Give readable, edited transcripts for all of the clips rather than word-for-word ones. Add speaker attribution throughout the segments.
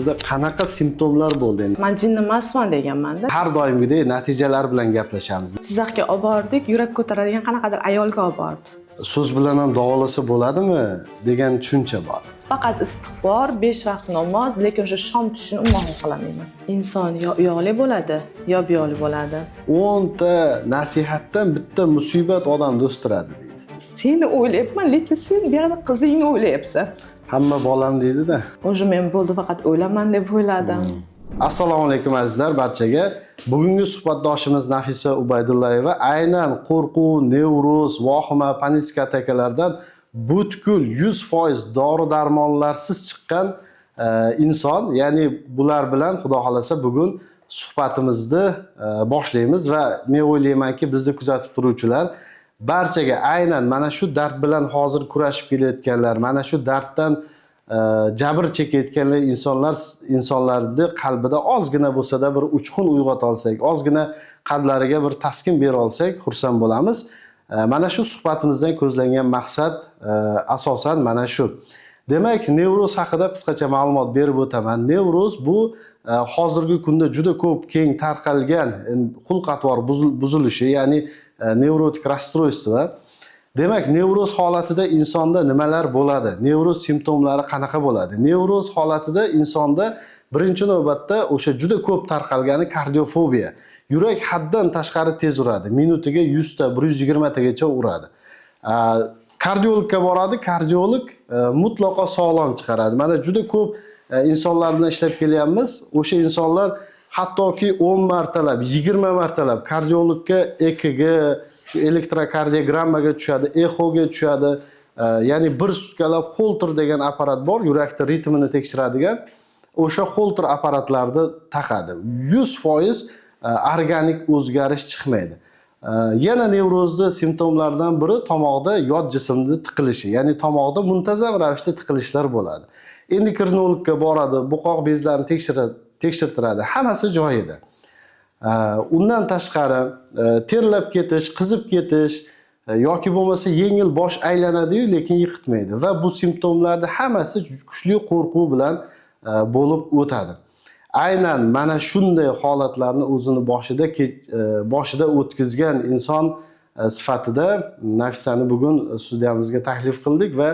Speaker 1: Sizda qanaqa simptomlar bo'ldi endi?
Speaker 2: Man jinni emasman deganmanda.
Speaker 1: Har doimgidek natijalar bilan gaplashamiz.
Speaker 2: Jizzaxga olib bordik, yurak ko'taradigan qanaqadir ayolga olib bordi.
Speaker 1: So'z bilan ham davolasa bo'ladimi degan tushuncha bor.
Speaker 2: Faqat istig'for, 5 vaqt namoz, lekin o'sha shom tushishini umuman xohlamayman. Inson yo uyog'li bo'ladi, yo buyoqli bo'ladi.
Speaker 1: 10 ta nasihatdan bitta musibat odamni o'stiradi deydi.
Speaker 2: Seni o'ylayapman, lekin sen bu yoqda qizingni o'ylayapsan.
Speaker 1: Hamma bolam deydi-da.
Speaker 2: Уже men bo'ldi, faqat o'laman deb o'yladim.
Speaker 1: Assalomu alaykum azizlar barchaga. Bugungi suhbatdoshimiz Nafisa Ubaydullayeva aynan qo'rquv, nevroz, vohima, panik atakalardan butkul 100% dori-darmonlarsiz chiqqan inson. Ya'ni bular bilan Xudo xolasa bugun suhbatimizni boshlaymiz va men o'ylaymanki, bizni kuzatib turuvchilar barchaga aynan mana shu dard bilan hozir kurashib kelayotganlar, mana shu darddan jabr chekayotganlar insonlarni qalbida ozgina bo'lsa-da bir uchqun uyg'ota olsak, ozgina qalblariga bir taskin bera olsak, xursand bo'lamiz. Mana shu suhbatimizdan ko'zlangan maqsad asosan mana shu. Demak, nevroz haqida qisqacha ma'lumot berib o'taman. Nevroz bu hozirgi kunda juda ko'p keng tarqalgan xulq-atvor buzilishi, ya'ni nevrotik расстройство. Demak, nevroz holatida insonda nimalar bo'ladi? Nevroz simptomlari qanaqa bo'ladi? Nevroz holatida insonda birinchi navbatda o'sha juda ko'p tarqalgani kardiofobiya. Yurak haddan tashqari tez uradi. Minutiga 100 ta, 120 tagacha uradi. Kardiologga boradi, kardiolog mutlaqo sog'lom chiqaradi. Mana juda ko'p insonlar bilan ishlab kelyapmiz. O'sha insonlar hattoki 10 martalab, 20 martalab kardiologga EKG, shu elektrokardiogrammaga tushadi, exoga tushadi. Ya'ni bir sutkalab Holter degan apparat bor, yurakni ritmini tekshiradigan. O'sha Holter apparatlarni taqadi. 100% organik o'zgarish chiqmaydi. Yana nevrozni simptomlaridan biri tomoqda yot jismni tiqilishi, ya'ni tomoqda muntazam ravishda tiqilishlar bo'ladi. Endokrinologga boradi, bo'qoq bezlarini tekshirtiradi, hammasi joyida. Undan tashqari terlab ketish, qizib ketish yoki bo'lmasa yengil bosh aylanadi-yu, lekin yiqitmaydi va bu simptomlarni hammasi kuchli qo'rquv bilan bo'lib o'tadi. Aynan mana shunday holatlarni o'zini boshida o'tkazgan inson sifatida Nafisani bugun studiyamizga taklif qildik va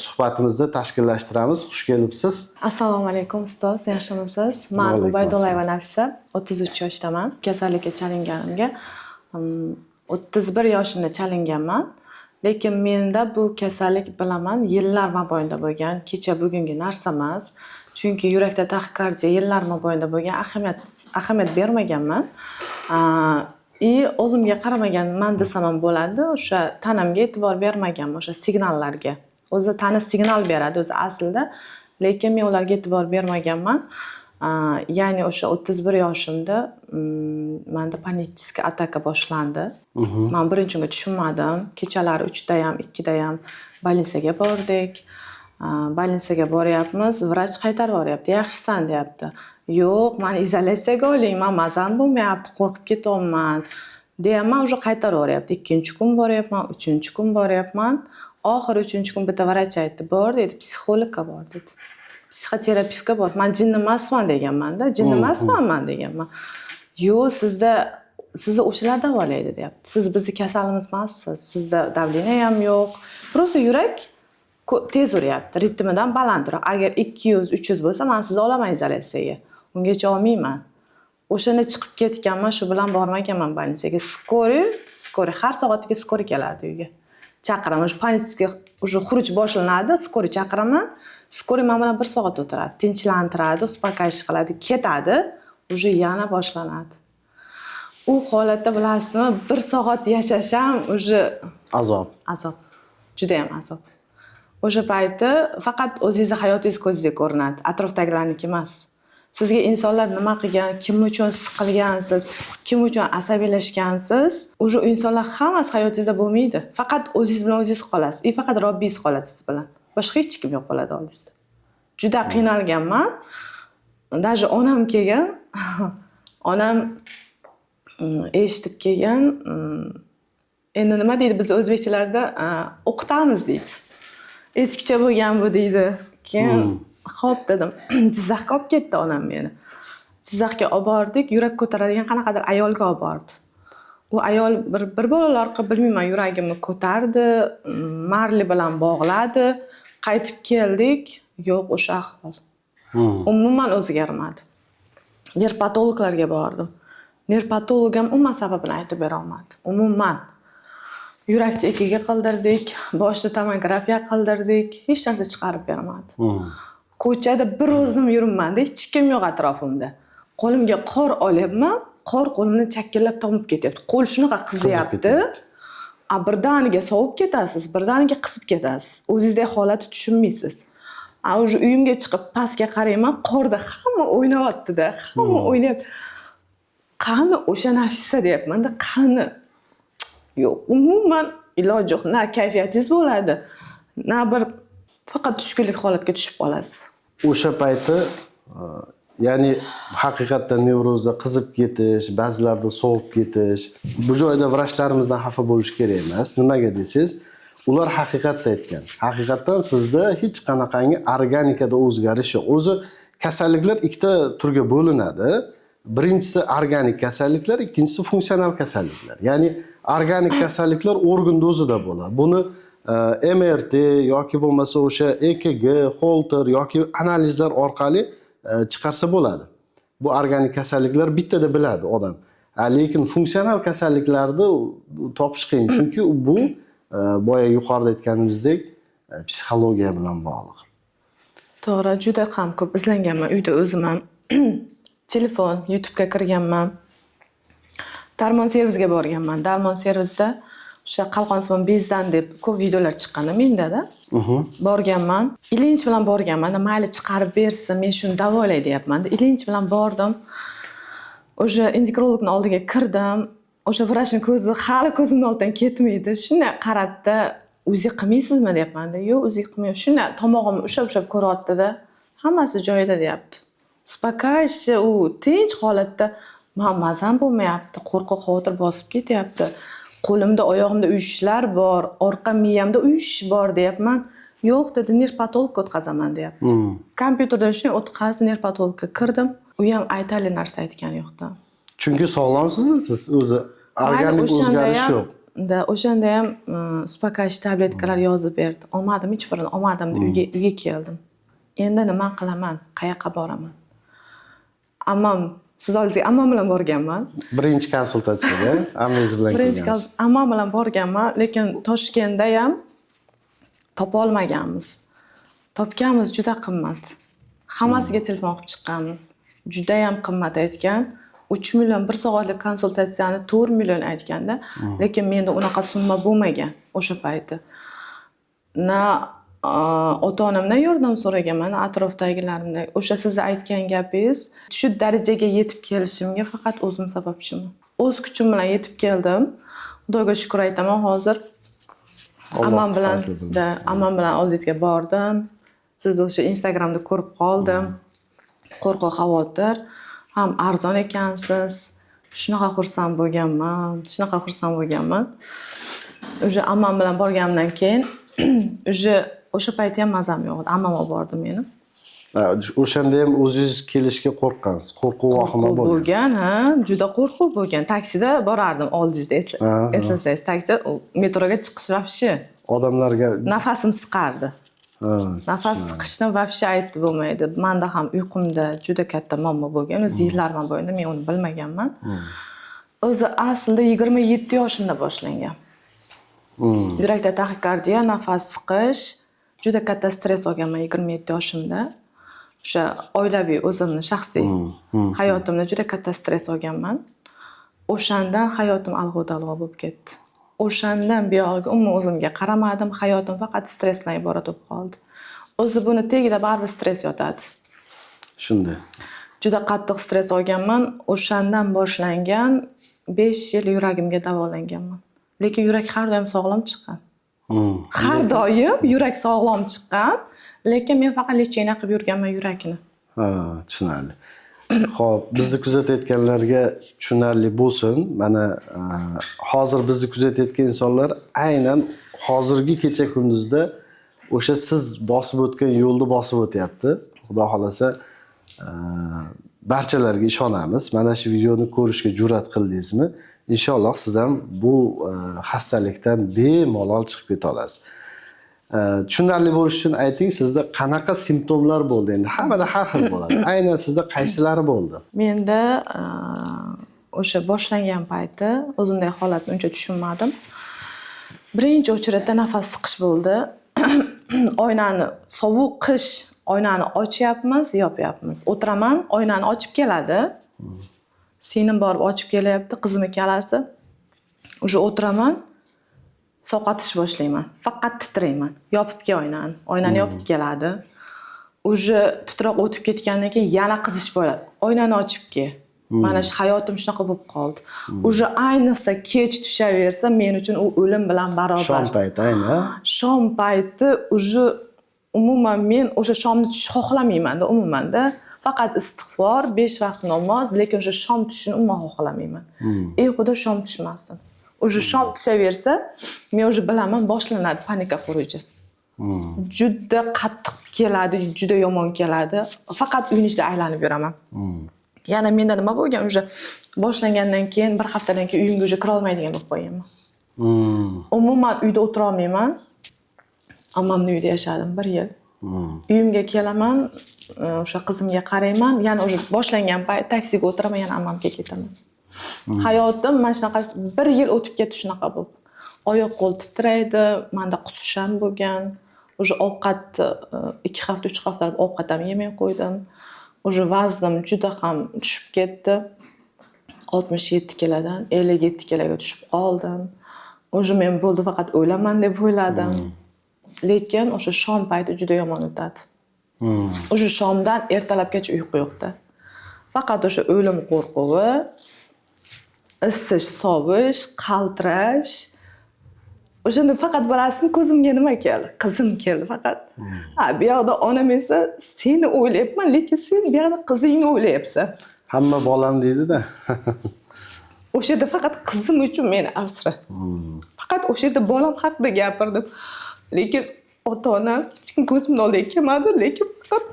Speaker 1: suhbatimizni tashkillashtiramiz. Xush kelibsiz.
Speaker 2: Assalomu alaykum ustoz, yaxshimisiz? Man
Speaker 1: Vaalaykum
Speaker 2: Ubaydullayeva Nafisa, 33 yoshdaman. Kasallikka chalinganimga 31 yoshimda chalinganman. Lekin menda bu kasallik, bilaman, yillar mobaynida bo'lgan, kecha bugungi narsa emas. Chunki yurakda taxikardiya yillar mobaynida bo'lgan, ahamiyat bermaganman. И o'zimga qaramaganman desam ham bo'ladi, o'sha tanamga e'tibor bermaganman, o'sha signallarga. O'zi tana signal beradi o'zi aslida, lekin men ularga e'tibor bermaganman. Ya'ni o'sha 31 yoshimda menda паническая ataka boshlandi. Man birinchi unga tushunmadim. Kechalari 3 da ham, 2 da ham больница ga bordik. Больница ga boryapmiz, vrach qaytarib yuboryapti. "Yaxshisan", deyapti. "Yo'q, mani izolyatsiyaga oling, man mazam bo'lmayapti, qo'rqib ketyapman", deyapman, уже qaytarib yuboryapti. Ikkinchi kun boryapman, uchinchi kun boryapman. Oxiri uchinchi kun bitta vrach aytdi, "Bor", dedi, "psixologga bor", dedi. "Psixoterapevtga bor." Man jinni emasman deganman-da, jinni emasman man deganman. "Yo'q, sizni o'shalar davolaydi", deyapti. "Siz bizni kasalimiz emassiz. Sizda давление ham yo'q. Просто yurak tez uryapti, ritmidan balandroq. Agar 200, 300 bo'lsa, man sizni olaman izolyatsiyaga. Ungacha olmayman." O'shanda chiqib ketganman, shu bilan bormaganman больница ga. Скорый, har soatiga скорый kelardi uyga. Chaqiraman, o'sha панический уже xuruj boshlanadi, скорый chaqiraman. Скорый man bilan bir soat o'tiradi, tinchlantiradi, успокаивать qiladi, ketadi, уже yana boshlanadi. U holatda, bilasizmi, bir soat yashash ham уже
Speaker 1: Azob.
Speaker 2: Azob. Judayam azob. O'sha payti faqat o'zingizni hayotingiz ko'zingizga ko'rinadi, atrofdagilarniki emas. Sizga insonlar nima qilgan, kim uchun siqilgansiz, kim uchun asabiylashgansiz, уже u insonlar hammasi hayotingizda bo'lmaydi. Faqat o'zingiz bilan o'zingiz qolasiz. И faqat Robbingiz qoladi siz bilan. Boshqa hech kim yo'q bo'ladi oldingizda. Juda qiynalganman. Даже onam kelgan. Onam eshitib kelgan. Endi nima deydi, biz o'zbekchalarda o'qitamiz deydi. Eskicha bo'lgan bu deydi. Keyin Ho'p dedim. Jizzaxga olib ketdi onam meni. Jizzaxga olib bordik, yurak ko'taradigan qanaqadir ayolga olib bordi. U ayol bir bolalar qilib, bilmayman, yuragimni ko'tardi, marli bilan bog'ladi. Qaytib keldik, yo'q, o'sha ahvol. Umuman o'zgarmadi. Nevropatologlarga bordim. Nevropatolog ham umuman sababini aytib bera olmadi. Umuman. Yurakni EKG qildirdik, boshni tomografiya qildirdik, hech narsa chiqarib bermadi. Ko'chada bir o'zim yuribman-da, hech kim yo'q atrofimda. Qo'limga qor olyapman, qor qo'limdan chakillab tomib ketyapti. Qo'l shunaqa qizyapti. A birdaniga sovib ketasiz, birdaniga qizib ketasiz. O'zingizdagi holatni tushunmaysiz. A уже uyimga chiqib pastga qarayman, qorda hamma o'ynayapti-da, hamma o'ynayapti. Qani o'sha Nafisa deyapman-da, qani? Yo'q, umuman iloji yo'q. Na kayfiyatingiz bo'ladi, na bir, faqat tushkunlik holatga tushib qolasiz.
Speaker 1: O'sha payti ya'ni haqiqatdan nevrozda qizib ketish, ba'zilarda sovib ketish. Bu joyda vrachlarimizdan xafa bo'lish kerak emas. Nimaga desangiz, ular haqiqatda aytgan. Haqiqatdan sizda hech qanaqangi organikada o'zgarish yo'q. O'zi kasalliklar ikkita turga bo'linadi. Birinchisi organik kasalliklar, ikkinchisi funksional kasalliklar. Ya'ni organik kasalliklar organda o'zida bo'ladi. Buni MRT yoki bo'lmasa o'sha EKG, Holter yoki analizlar orqali chiqarsa bo'ladi. Bu organik kasalliklar bittada biladi odam. Lekin funksional kasalliklarni topish qiyin, chunki bu boya yuqorida aytganimizdek psixologiya bilan bog'liq.
Speaker 2: To'g'ri, juda ham ko'p izlanganman uyda o'zim ham. Telefon, YouTube'ga kirganman. Darmon servisga borganman. Darmon servisda o'sha qalqonsimon bezdan deb ko'p videolar chiqqan mendada. Borganman. Ilinj bilan borganman. Mayli, chiqarib bersin, men shuni davolay deyapman. Ilinj bilan bordim. O'sha endokrinologni oldiga kirdim. O'sha vrachning ko'zi hali ko'zimni oldidan ketmaydi. Shunday qaradida, "УЗИ qilmaysizmi?" deyapman. "Yo'q, УЗИ qilmayman." Shunday tomog'imni ushlab ushlab ko'ryapti-da. "Hammasi joyida", deyapti. Успокаивающий, u tinch holatda, man mazam bo'lmayapti, qo'rquv, xavotir bosib ketyapti. Qo'limda, oyog'imda uyushishlar bor, orqa miyamda uyushish bor deyapman. "Yo'q", dedi, "nevropatologga o'tkazaman", deyapti. Kompyuterdan shunday o'tkazdi, nevropatologga kirdim. U ham aytarli narsa aytgani yo'qda.
Speaker 1: Chunki sog'lomsiz siz o'zi, organik o'zgarish yo'q.
Speaker 2: Да, o'shanda ham успокаивающий tabletkalar yozib berdi. Olmadim, hech birini olmadim, uyga keldim. Endi nima qilaman? Qayoqqa boraman? Ammam, siz oldingizga ammam bilan borganman.
Speaker 1: Birinchi konsultatsiyaga ammangiz bilan
Speaker 2: Birinchi
Speaker 1: kelgansiz.
Speaker 2: Ammam bilan borganman, lekin Toshkentda ham topa olmaganmiz. Topganmiz, juda qimmat. Hammasiga telefon qilib chiqqanmiz. Juda ham qimmat aytgan. 3 million, bir soatlik konsultatsiyani 4 million aytganda, lekin menda unaqa summa bo'lmagan o'sha payti. Na ota onamdan yordam so'raganman, atrofdagilarimdan. O'sha sizni aytgan gapingiz, shu darajaga yetib kelishimga faqat o'zim sababchiman. O'z kuchim bilan yetib keldim. Xudoga shukur aytaman hozir.
Speaker 1: Alloh
Speaker 2: Ammam bilan
Speaker 1: fazli bilan.
Speaker 2: Да, ammam bilan oldingizga bordim. Sizni o'sha Instagramda ko'rib qoldim. Qo'rquv, xavotir. Ham arzon ekansiz. Shunaqa xursand bo'lganman, shunaqa xursand bo'lganman. Уже ammam bilan borganimdan keyin уже o'sha payti ham mazam yo'q edi. Ammam olib bordi meni.
Speaker 1: Ha, o'shanda ham o'zingiz kelishga qo'rqqansiz. Qo'rquv, vahima
Speaker 2: Qo'rquv
Speaker 1: bo'lgan.
Speaker 2: Bo'lgan, ha, juda qo'rquv bo'lgan. Taksida borardim oldingizda, eslasangiz, taksi, metroga chiqish вообще
Speaker 1: Odamlarga
Speaker 2: nafasim siqardi. Nafas siqishdan вообще aytib bo'lmaydi. Manda ham uyqumda juda katta muammo bo'lgan. O'zi yillar mobaynida men uni bilmaganman. O'zi aslida 27 yoshimda boshlangan. Yurakda taxikardiya, nafas siqish, juda katta stress olganman 27 yoshimda. O'sha oilaviy, o'zimni shaxsiy hayotimda juda katta stress olganman. O'shandan hayotim alg'ov-dalg'ov bo'lib ketdi. O'shandan buyog'iga umuman o'zimga qaramadim. Hayotim faqat stressdan iborat bo'lib qoldi. O'zi buni tagida baribir stress yotadi.
Speaker 1: Shunday.
Speaker 2: Juda qattiq stress olganman. O'shandan boshlangan, 5 yil yuragimga davolanganman. Lekin yurak har doim sog'lom chiqqan. Har doim yurak sog'lom chiqqan, lekin men faqat лечение qilib yurganman yurakni.
Speaker 1: Ha, tushunarli. Xo'p, bizni kuzatayotganlarga tushunarli bo'lsin. Mana hozir bizni kuzatayotgan insonlar aynan hozirgi kecha kunduzda o'sha siz bosib o'tgan yo'lni bosib o'tyapti. Xudo xohlasa, barchalarga ishonamiz. Mana shu videoni ko'rishga jur'at qildingizmi? Inshaalloh siz ham bu xastalikdan bemalol chiqib keta olasiz. Tushunarli bo'lishi uchun ayting, sizda qanaqa simptomlar bo'ldi? Endi hammada har xil bo'ladi. Aynan sizda qaysilari bo'ldi?
Speaker 2: Menda o'sha boshlangan payti o'zimdagi holatni uncha tushunmadim. Birinchi очередь da nafas siqish bo'ldi. Oynani, sovuq qish, oynani ochyapmiz, yopyapmiz. O'tiraman, oynani ochib keladi. Singlim borib ochib kelyapti, qizim ikkalasi. Уже o'tiraman, sovqotish boshlayman. Faqat titrayman. Yopib kel oynani. Oynani yopib keladi. Уже titroq o'tib ketgandan keyin yana qizish bo'ladi. Oynani ochib kel. Mana shu hayotim shunaqa bo'lib qoldi. Уже ayniqsa kech tushaversa, men uchun u o'lim bilan barobar.
Speaker 1: Shom payti aynan.
Speaker 2: Shom payti уже umuman men o'sha shomni tushishni xohlamaymanda umumanda. Faqat istig'for, 5 vaqt namoz, lekin o'sha shom tushishini umuman xohlamayman. Ey Xudo, shom tushmasin. Уже shom tushaversa, men уже bilaman, boshlanadi паника xuruji. Juda qattiq keladi, juda yomon keladi. Faqat uyni ichida aylanib yuraman. Yana menda nima bo'lgan, уже boshlangandan keyin bir haftadan keyin uyimga уже kira olmaydigan bo'lib qo'yganman. Umuman uyda o'tira olmayman. Ammamni uyida yashadim bir yil. Uyimga kelaman, o'sha qizimga qarayman, yana уже boshlangan payt taksiga o'tiraman, yana ammamga ketaman. Hayotim mana shunaqa bir yil o'tib ketdi shunaqa bo'lib. Oyoq qo'l titraydi, menda qusish ham bo'lgan. Уже ovqat 2 hafta, 3 haftalab ovqat ham yemay qo'ydim. Уже vaznim juda ham tushib ketdi. 67 kilodan 57 kiloga tushib qoldim. Уже men bo'ldi, faqat o'laman deb o'yladim. Lekin o'sha shom payti juda yomon o'tadi. O'sha shomdan ertalabgacha uyqu yo'qda. Faqat o'sha o'lim qo'rquvi, isish, sovish, qaltirash. O'shanda faqat bilasizmi, ko'zimga nima keldi? Qizim keldi faqat. Ha, bu yoqda onam esa seni o'ylayapman, lekin sen bu yoqda qizingni o'ylayapsan.
Speaker 1: Hamma bolam deydi-da.
Speaker 2: O'sha yerda faqat qizim uchun meni asra. Faqat o'sha yerda bolam haqida gapirdim. Lekin ota-onam hech kim ko'zimni oldiga kelmadi, lekin faqat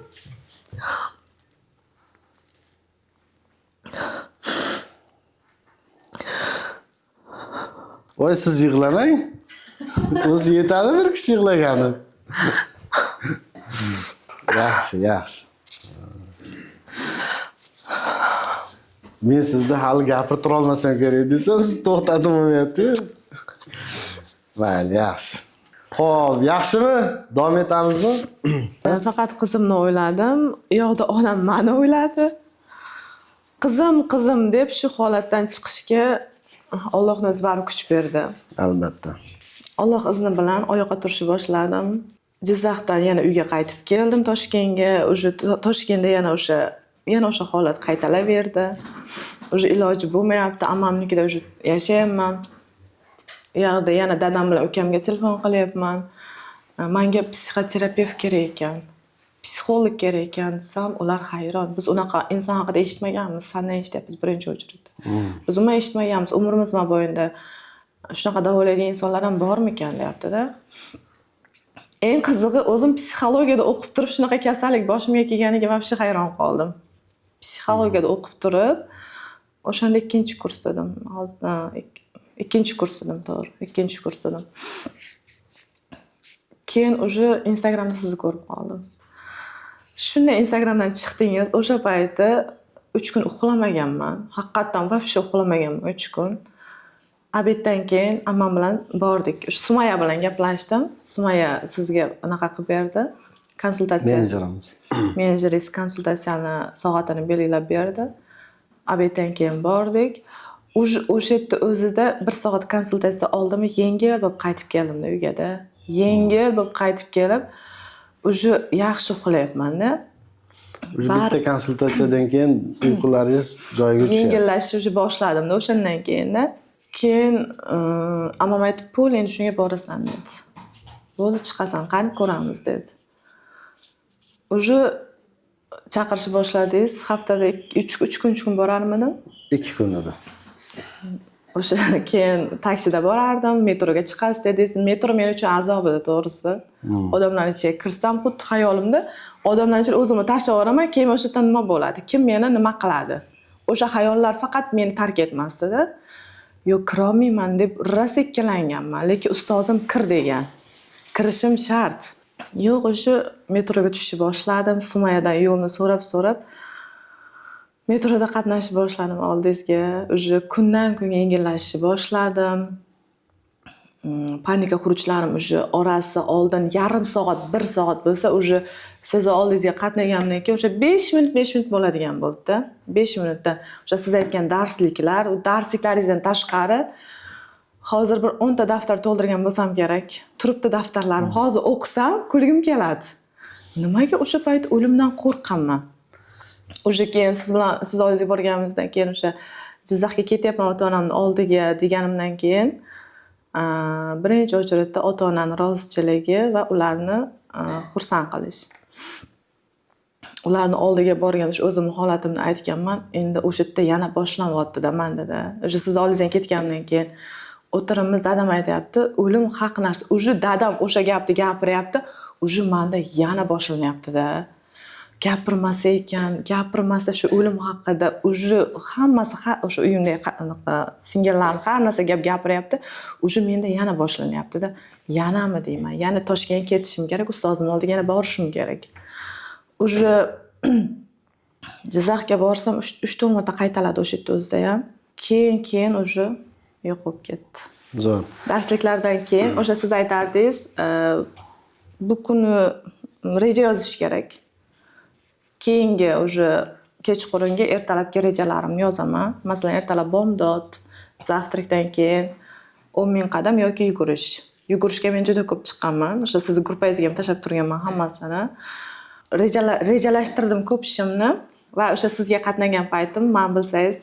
Speaker 1: Voy, siz yig'lamang. O'zi yetadi bir kishi yig'lagani. Yaxshi, yaxshi. Men sizni hali gapirib tura olmasam kerak desam, siz to'xtatib bo'lmayapti-yu. Mayli, yaxshi. Xo'p, yaxshimi? Davom etamizmi?
Speaker 2: Faqat qizimni o'yladim. U yoqda onam meni o'yladi. Qizim, qizim deb shu holatdan chiqishga Allohning o'zi baribir kuch berdi.
Speaker 1: Albatta.
Speaker 2: Alloh izni bilan oyoqqa turishni boshladim. Jizzaxdan yana uyga qaytib keldim Toshkentga. O'sha Toshkentda yana o'sha holat qaytalaverdi. O'sha iloji bo'lmayapti. Ammamnikida o'sha yashayapman. U yoqda yana dadam bilan ukamga telefon qilyapman. Menga psixoterapevt kerak ekan, psixolog kerak ekan desam, ular hayron. Biz unaqa inson haqida eshitmaganmiz, sandan eshityapmiz birinchi очередь. Biz umuman eshitmaganmiz, umrimiz mobaynida shunaqa davolaydigan insonlar ham bormikan deyapti-da. Eng qizig'i, o'zim psixologiyada o'qib turib shunaqa kasallik boshimga kelganiga вообще hayron qoldim. Psixologiyada o'qib turib, o'shanda ikkinchi kurs edim. Hozir ikkinchi kurs edim, to'g'ri, ikkinchi kurs edim. Keyin уже Instagramda sizni ko'rib qoldim. Shunda Instagramdan chiqdingiz, o'sha payti 3 kun uxlamaganman. Haqiqatan вообще uxlamaganman 3 kun. Obeddan keyin ammam bilan bordik. O'sha Sumaya bilan gaplashdim. Sumaya sizga anaqa qilib berdi. Konsultatsiya.
Speaker 1: Menejerimiz.
Speaker 2: Menejeringiz konsultatsiyani soatini belgilab berdi. Obeddan keyin bordik. O'sha yerda o'zida 1 soat konsultatsiya oldim, yengil bo'lib qaytib keldim uygada. Yengil bo'lib qaytib kelib, уже yaxshi uxlayapman-da.
Speaker 1: Уже bitta konsultatsiyadan keyin uyqularingiz joyiga tushyapti.
Speaker 2: Yengillashishni уже boshladim-da o'shandan keyin-da. Keyin ammam aytdi, "Pul endi shunga borasan" dedi. Bo'ldi, chiqasan, qani ko'ramiz dedi. Уже chaqirishni boshladingiz. Haftada 3 kun, 3 kun borarmidim?
Speaker 1: 2 kun edi.
Speaker 2: O'sha keyin taksida borardim, metroga chiqasiz dedingiz. Metro men uchun azob edi, to'g'risi. Odamlar ichiga kirsam, xuddi xayolimda odamlar ichiga o'zimni tashlab yuboraman, keyin o'sha yerda nima bo'ladi, kim meni nima qiladi, o'sha xayollar faqat meni tark etmasdida. Yo'q, kirolmayman deb rosa ikkilanganman, lekin ustozim kir degan, kirishim shart. Yo'q, o'sha metroga tushishni boshladim, Sumayadan yo'lni so'rab so'rab metroda qatnashib boshladim oldingizga. Уже kundan kunga yengillashishni boshladim. Паника xurujlarim уже orasi oldin yarim soat, bir soat bo'lsa, уже sizni oldingizga qatnaganimdan keyin o'sha 5 minut, 5 minut bo'ladigan bo'ldida. 5 minutda o'sha siz aytgan darsliklar, u darsliklaringizdan tashqari hozir bir 10 ta daftar to'ldirgan bo'lsam kerak, turibdi daftarlarim. Hozir o'qisam, kulgim keladi, nimaga o'sha payt o'limdan qo'rqqanman. Уже keyin siz bilan, siz oldingizga borganimizdan keyin, o'sha Jizzaxga ketyapman ota onamni oldiga deganimdan keyin, birinchi очередь da ota onani rozichiligi va ularni xursand qilish. Ularni oldiga borgan, o'sha o'zimni holatimni aytganman. Endi o'sha yerda yana boshlanyaptida mandada. O'sha sizni oldingizdan ketganimdan keyin o'tiribmiz, dadam aytyapti, o'lim haq narsa. Уже dadam o'sha gapni gapiryapti, уже manda yana boshlanyaptida. Gapirmasa ekan, gapirmasa shu o'lim haqida. Уже hammasi, o'sha uyimdagi anaqa singillarim har narsa gap gapiryapti, уже menda yana boshlanyaptida. Yanami deyman, yana Toshkentga ketishim kerak, ustozimni oldiga yana borishim kerak. Уже Jizzaxga borsam, uch to'rt marta qaytaladi o'sha yerda o'zida ham. Keyin уже yo'q bo'lib ketdi.
Speaker 1: Zo'r.
Speaker 2: Darsliklardan keyin o'sha siz aytardingiz, bu kuni reja yozish kerak. Keyingi уже kechqurungi, ertalabki rejalarimni yozaman. Masalan, ertalab bomdod, завтрак dan keyin 10 000 qadam yoki yugurish. Yugurishga men juda ko'p chiqqanman. O'sha sizni gruppangizga ham tashlab turganman hammasini. Rejalashtirdim ko'p ishimni va o'sha sizga qatnagan paytim, man, bilsangiz,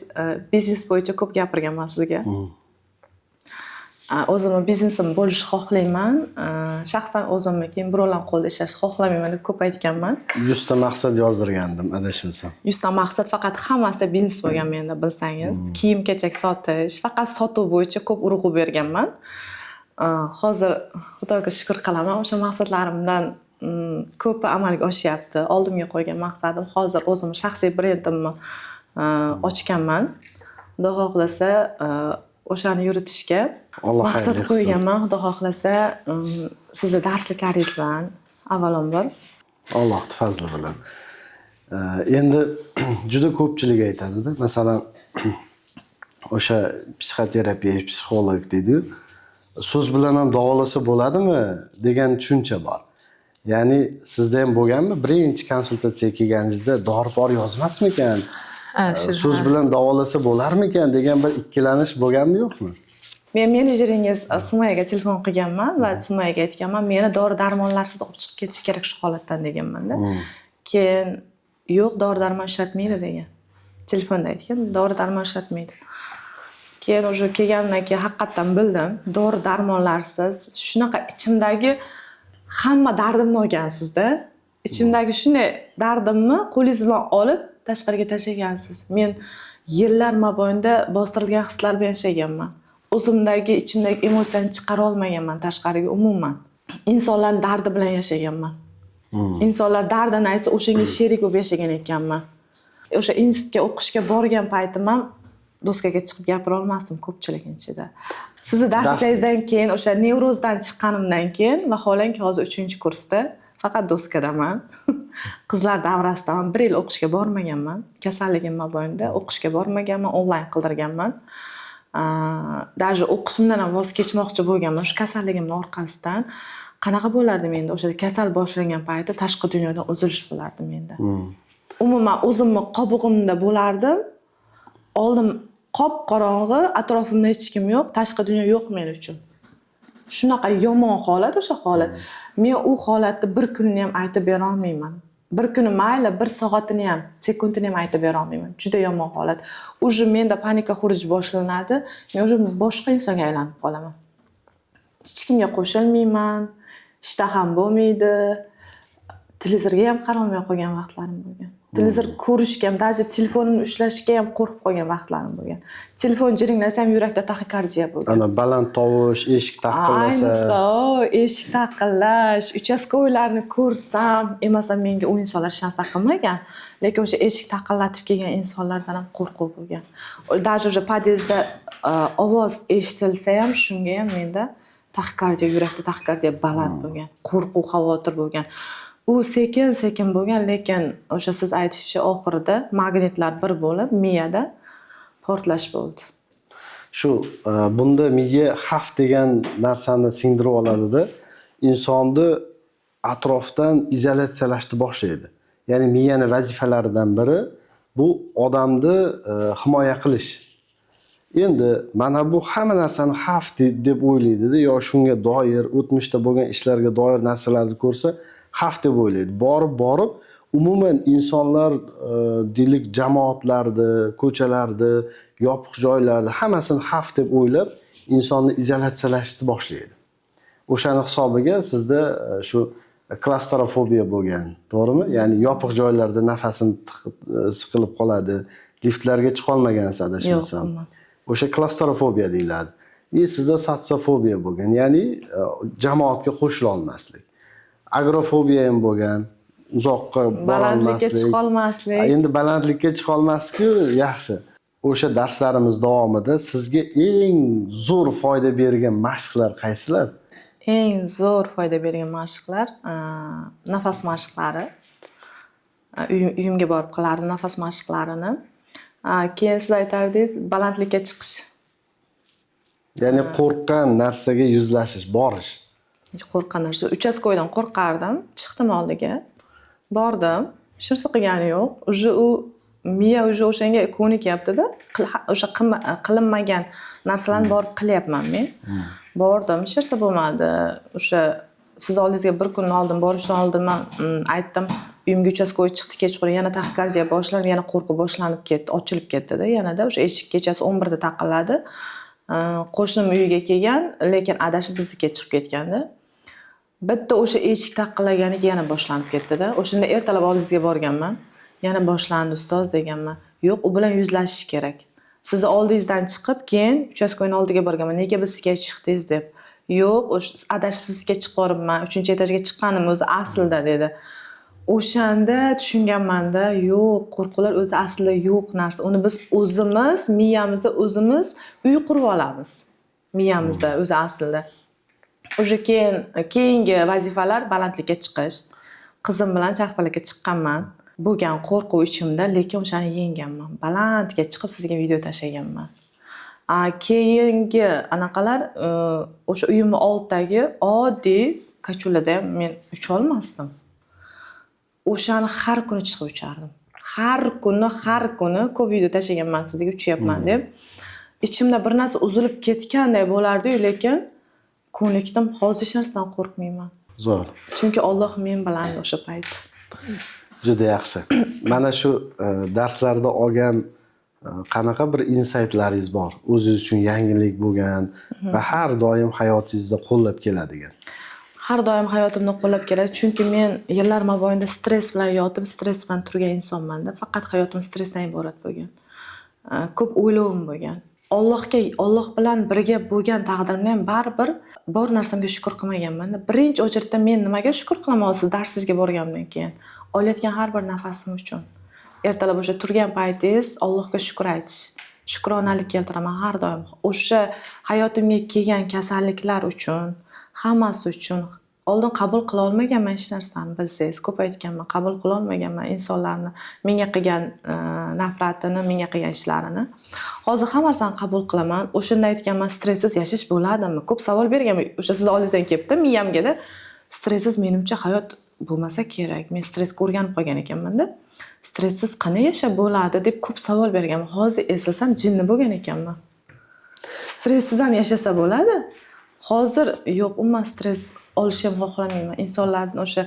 Speaker 2: biznes bo'yicha ko'p gapirganman sizga. O'zimni biznesim bo'lishni xohlayman. Shaxsan o'zimni, keyin birovlarni qo'lida ishlashni xohlamayman deb ko'p aytganman.
Speaker 1: 100 ta maqsad yozdirgandim, adashmasam.
Speaker 2: 100 ta maqsad, faqat hammasida biznes bo'lgan menda, bilsangiz. Kiyim kechak sotish, faqat sotuv bo'yicha ko'p urg'u berganman. Hozir Xudoga shukur qilaman, o'sha maqsadlarimdan ko'pi amalga oshyapti. Oldimga qo'ygan maqsadim, hozir o'zim shaxsiy brendimni ochganman. Xudo xohlasa, o'shani yuritishga
Speaker 1: Alloh
Speaker 2: maqsad
Speaker 1: xayrli qilsin.
Speaker 2: qo'yganman. Xudo xohlasa, sizni darsliklaringiz bilan avvalambor.
Speaker 1: Allohni fazli bilan. Endi juda ko'pchilik aytadida, masalan, o'sha psixoterapiya, psixolog deydiyu, so'z bilan ham davolasa bo'ladimi degan tushuncha bor. Ya'ni sizda ham bo'lganmi? Birinchi konsultatsiyaga kelganingizda dori por yozmasmikan?
Speaker 2: Ha, shu.
Speaker 1: So'z bilan davolasa bo'larmikan degan bir ikkilanish bo'lganmi, yo'qmi?
Speaker 2: Men menejeringiz Sumayaga telefon qilganman va Sumayaga aytganman, meni dori darmonlarsiz olib chiqib ketish kerak shu holatdan deganmanda. Keyin yo'q, dori darmon ishlatmaydi degan. Telefonda aytgan, dori darmon ishlatmaydi. Keyin уже kelganimdan keyin haqiqatdan bildim, dori darmonlarsiz shunaqa ichimdagi hamma dardimni olgansizda. Ichimdagi shunday dardimni qo'lingiz bilan olib tashqariga tashlagansiz. Men yillar mobaynida bostirilgan hislar bilan yashaganman. O'zimdagi, ichimdagi emotsiyani chiqara olmaganman tashqariga umuman. Insonlarning dardi bilan yashaganman. Insonlar dardini aytsa, o'shanga sherik bo'lib yashagan ekanman. O'sha institutga o'qishga borgan paytim ham doskaga chiqib gapira olmasdim ko'pchilikning ichida. Sizni darslaringizdan keyin, o'sha nevrozdan chiqqanimdan keyin, vaholanki hozir uchinchi kursda faqat doskadaman. Qizlar davrasidaman. Bir yil o'qishga bormaganman. Kasalligim mobaynida o'qishga bormaganman, onlayn qildirganman. Даже o'qishimdan ham voz kechmoqchi bo'lganman shu kasalligimni orqasidan. Qanaqa bo'lardi menda o'sha kasal boshlangan payti, tashqi dunyodan uzilish bo'lardi menda. Umuman o'zimni qobig'imda bo'lardim. Oldim qop qorong'i, atrofimda hech kim yo'q, tashqi dunyo yo'q men uchun. Shunaqa yomon holat o'sha holat. Men u holatni bir kunni ham aytib bera olmayman. Bir kuni mayli, bir soatini ham, sekundini ham aytib bera olmayman. Juda yomon holat. Уже menda паника xuruj boshlanadi. Men уже boshqa insonga aylanib qolaman. Hech kimga qo'shilmayman, ishtaham bo'lmaydi. Televizorga ham qarolmay qolgan vaqtlarim bo'lgan. Televizor ko'rishga ham, даже telefonimni ushlashga ham qo'rqib qolgan vaqtlarim bo'lgan. Telefon jiringlasa ham yurakda taxikardiya bo'lgan.
Speaker 1: Ana baland tovush, eshik taqillasa.
Speaker 2: Ayniqsa, o, eshik taqillash, участковый larni ko'rsam, emasam menga u insonlar hech narsa qilmagan, lekin o'sha eshik taqillatib kelgan insonlardan ham qo'rquv bo'lgan. Даже уже podyezdda ovoz eshitilsa ham, shunga ham menda taxikardiya, yurakda taxikardiya baland bo'lgan, qo'rquv, xavotir bo'lgan. U sekin sekin bo'lgan, lekin o'sha siz aytishicha oxirida magnitlar bir bo'lib, miyada portlash bo'ldi.
Speaker 1: Shu bunda miya xavf degan narsani singdirib oladida, insonni atrofdan izolyatsiyalashni boshlaydi. Ya'ni miyani vazifalaridan biri bu odamni himoya qilish. Endi mana bu hamma narsani xavf deb o'ylaydida, yo shunga doir o'tmishda bo'lgan ishlarga doir narsalarni ko'rsa, xavf deb o'ylaydi. Borib borib umuman insonlar, deylik, jamoatlarni, ko'chalarni, yopiq joylarni hammasini xavf deb o'ylab, insonni izolyatsiyalashni boshlaydi. O'shani hisobiga sizda shu klastrofobiya bo'lgan, to'g'rimi? Ya'ni yopiq joylarda nafasim siqilib qoladi, liftlarga chiqolmagansiz, adashmasam.
Speaker 2: Yo'q, umuman.
Speaker 1: O'sha klastrofobiya deyiladi. И sizda sosiofobiya bo'lgan, ya'ni jamoatga qo'shila olmaslik. Agorafobiya ham bo'lgan, uzoqqa
Speaker 2: Balandlikka
Speaker 1: borolmaslik.
Speaker 2: chiqolmaslik.
Speaker 1: Endi balandlikka chiqolmasku, yaxshi. O'sha darslarimiz davomida sizga eng zo'r foyda bergan mashqlar qaysilar?
Speaker 2: Eng zo'r foyda bergan mashqlar nafas mashqlari. Uyimga borib qilardim nafas mashqlarini. Keyin siz aytardingiz, balandlikka chiqish.
Speaker 1: Ya'ni qo'rqqan narsaga yuzlashish, borish.
Speaker 2: Qo'rqqan narsa. Участковый dan qo'rqardim. Chiqdim oldiga. Bordim. Hech narsa qilgani yo'q. Уже u miya уже o'shanga ko'nikyapti-da. O'sha qilinmagan narsalarni borib qilyapman men. Bordim, hech narsa bo'lmadi. O'sha siz oldingizga bir kun oldin borishdan oldin man aytdim, uyimga участковый chiqdi kechqurun, yana taxikardiya boshlanib, yana qo'rquv boshlanib ketdi, ochilib ketdi-da yanada. O'sha eshik kechasi 11 da taqilladi. Qo'shnim uyiga kelgan, lekin adashib biznikiga chiqib ketganda. Bitta o'sha eshik taqillaganiga yana boshlanib ketdi-da. O'shanda ertalab oldingizga borganman. Yana boshlandi, ustoz, deganman. Yo'q, u bilan yuzlashish kerak. Sizni oldingizdan chiqib, keyin участковый ni oldiga borganman. Nega bizga chiqdingiz deb. Yo'q, o'sha adashib sizga chiqib boribman. 3-etajga chiqqanim o'zi aslida, dedi. O'shanda tushunganmanda, yo'q, qo'rquvlar o'zi aslida yo'q narsa. Uni biz o'zimiz miyamizda o'zimiz uy qurib olamiz. Miyamizda o'zi aslida. O'sha keyin keyingi vazifalar balandlikka chiqish. Qizim bilan charxpalakka chiqqanman. Bo'lgan qo'rquv ichimda, lekin o'shani yengganman. Balandga chiqib sizga video tashlaganman. Keyingi anaqalar, o'sha uyimni oldidagi oddiy качеля da ham men ucholmasdim. O'shani har kuni chiqib uchardim. Har kuni, har kuni ko'p video tashlaganman sizga uchyapman deb. Ichimda bir narsa uzilib ketganday bo'lardi-yu, lekin ko'nikdim. Hozir hech narsadan qo'rqmayman.
Speaker 1: Zo'r.
Speaker 2: Chunki Alloh men bilan o'sha payt.
Speaker 1: Juda yaxshi. Mana shu darslarda olgan qanaqa bir insaytlaringiz bor? O'zingiz uchun yangilik bo'lgan va har doim hayotingizda qo'llab keladigan.
Speaker 2: Har doim hayotimda qo'llab keladi, chunki men yillar mobaynida stress bilan yotib, stress bilan turgan insonmanda. Faqat hayotim stressdan iborat bo'lgan. Ko'p o'ylovim bo'lgan. Allohga, Alloh bilan birga bo'lgan taqdirimda ham baribir bor narsamga shukur qilmaganman. Birinchi очередь da men nimaga shukur qilaman hozir darsingizga borganimdan keyin? Olayotgan har bir nafasim uchun. Ertalab o'sha turgan paytingiz Allohga shukur aytish. Shukronalik keltiraman har doim. O'sha hayotimga kelgan kasalliklar uchun, hammasi uchun oldin qabul qila olmaganman hech narsani, bilsangiz. Ko'p aytganman, qabul qila olmaganman insonlarni menga qilgan nafratini, menga qilgan ishlarini. Hozir hamma narsani qabul qilaman. O'shanda aytganman, stresssiz yashash bo'ladimi? Ko'p savol berganman. O'sha siz oldingizdan kelibdi miyamga-da. Stresssiz menimcha hayot bo'lmasa kerak. Men stressga o'rganib qolgan ekanman-da. Stresssiz qanday yashab bo'ladi deb ko'p savol berganman. Hozir eslasam jinni bo'lgan ekanman. Stresssiz ham yashasa bo'ladi. Hozir yo'q, umuman stress olishni ham xohlamayman. Insonlarning o'sha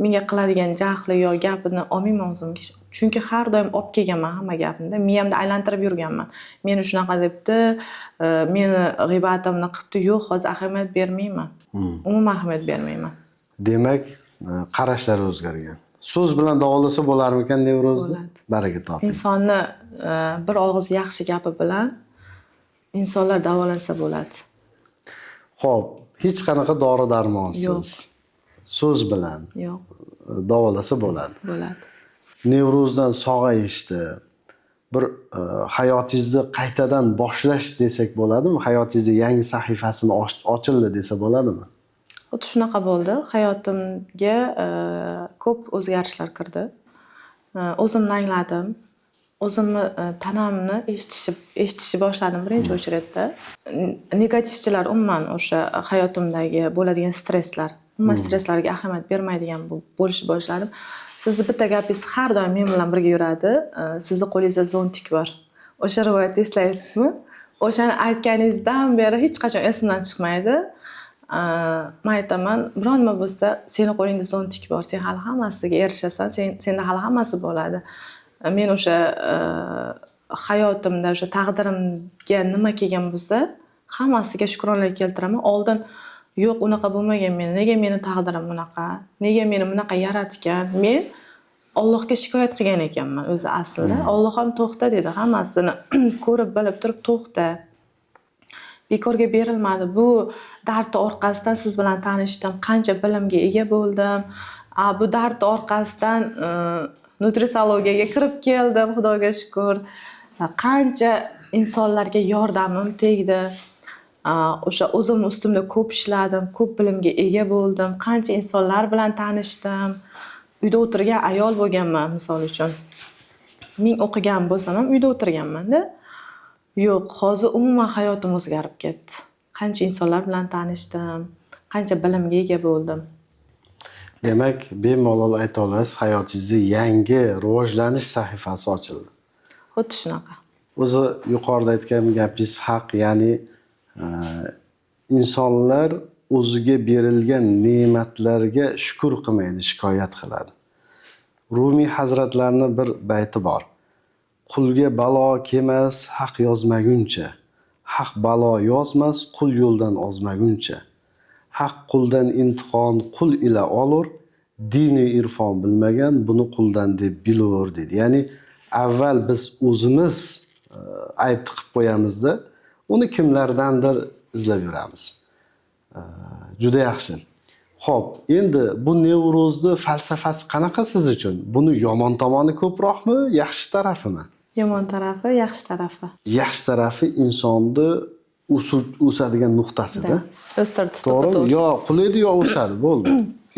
Speaker 2: menga qiladigan jahli yo gapini olmayman o'zimga. Chunki har doim olib kelganman hamma gapni. Miyamda aylantirib yurganman. Meni shunaqa debdi, meni g'iybatimni qilibdi. Yo'q, hozir ahamiyat bermayman. Umuman ahamiyat bermayman.
Speaker 1: Demak, qarashlar o'zgargan. So'z bilan davolasa bo'larmikan nevrozni?
Speaker 2: Bo'ladi.
Speaker 1: Baraka toping.
Speaker 2: Insonni bir og'iz yaxshi gapi bilan insonlar davolansa bo'ladi.
Speaker 1: Xo'p, hech qanaqa dori darmonsiz.
Speaker 2: Yo'q.
Speaker 1: So'z bilan
Speaker 2: Yo'q,
Speaker 1: davolasa bo'ladi.
Speaker 2: Bo'ladi.
Speaker 1: Nevrozdan sog'ayishdi. Bir hayotingizni qaytadan boshlash desak bo'ladimi? Hayotingizni yangi sahifasini ochildi desa bo'ladimi?
Speaker 2: Xuddi shunaqa bo'ldi. Hayotimga ko'p o'zgarishlar kirdi. O'zimni angladim. O'zimni tanamni eshitishni boshladim birinchi очередь da. Negativchilar umuman o'sha hayotimdagi bo'ladigan stresslar, umuman stresslarga ahamiyat bermaydigan bo'lishni boshladim. Sizni bitta gapingiz har doim men bilan birga yuradi. Sizni qo'lingizda зонтик bor. O'sha rivoyatni eslaysizmi? O'shani aytganingizdan beri hech qachon esimdan chiqmaydi. Man aytaman, biron nima bo'lsa, seni qo'lingda зонтик bor, sen hali hammasiga erishasan, senda hali hammasi bo'ladi. Men o'sha hayotimda o'sha taqdirimga nima kelgan bo'lsa, hammasiga shukronalik keltiraman. Oldin yo'q, unaqa bo'lmagan meni, nega meni taqdirim bunaqa, nega meni bunaqa yaratgan, men Allohga shikoyat qilgan ekanman o'zi aslida. Alloh ham to'xta dedi, hammasini ko'rib bilib turib to'xta. Bekorga berilmadi. Bu dardni orqasidan siz bilan tanishdim, qancha bilimga ega bo'ldim. Bu dardni orqasidan nutritsiyologiyaga kirib keldim, Xudoga shukur. Qancha insonlarga yordamim tegdi. O'sha o'zim ustimda ko'p ishladim, ko'p bilimga ega bo'ldim, qancha insonlar bilan tanishdim. Uyda o'tirgan ayol bo'lganman, misol uchun. Ming o'qigan bo'lsam ham uyda o'tirganman-da. Yo'q, hozir umuman hayotim o'zgarib ketdi. Qancha insonlar bilan tanishdim, qancha bilimga ega bo'ldim.
Speaker 1: Demak, bemalol ayta olasiz, hayotingizda yangi rivojlanish sahifasi ochildi.
Speaker 2: Xuddi shunaqa.
Speaker 1: O'zi yuqorida aytgan gapingiz haq, ya'ni insonlar o'ziga berilgan ne'matlarga shukur qilmaydi, shikoyat qiladi. Rumiy hazratlarining bir bayti bor. Qulga balo kelmas haq yozmaguncha, haq balo yozmas qul yo'ldan ozmaguncha. Haq quldan intiqom qul ila olur, dini irfon bilmagan buni quldan deb bilur dedi. Ya'ni avval biz o'zimiz ayb tiqib qo'yamizda, uni kimlardandir izlab yuramiz. Juda yaxshi. Xo'p, endi bu nevrozni falsafasi qanaqa siz uchun? Buni yomon tomoni ko'proqmi, yaxshi tarafimi?
Speaker 2: Yomon tarafi, yaxshi tarafi.
Speaker 1: Yaxshi tarafi insonni o'sadigan nuqtasida.
Speaker 2: O'stirdi.
Speaker 1: To'g'rimi? Yo qulaydi, yo o'sadi, bo'ldi.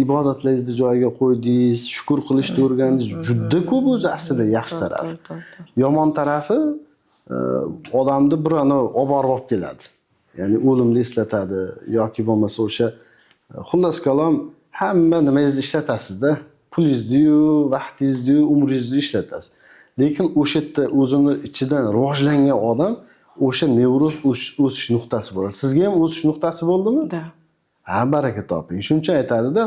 Speaker 1: Ibodatlaringizni joyiga qo'ydingiz, shukur qilishni o'rgandingiz. Juda ko'p o'zi aslida yaxshi tarafi. Yomon tarafi odamni bir ana olib borib olib keladi. Ya'ni o'limni eslatadi yoki bo'lmasa o'sha xullas kalom hamma nimangizni ishlatasizda, pulingizni-yu, vaqtingizni-yu, umringizni ishlatasiz. Lekin o'sha yerda o'zini ichidan rivojlangan odam o'sha nevroz o'sish nuqtasi bo'ladi. Sizga ham o'sish nuqtasi bo'ldimi?
Speaker 2: Da.
Speaker 1: Ha, baraka toping. Shuning uchun aytadida,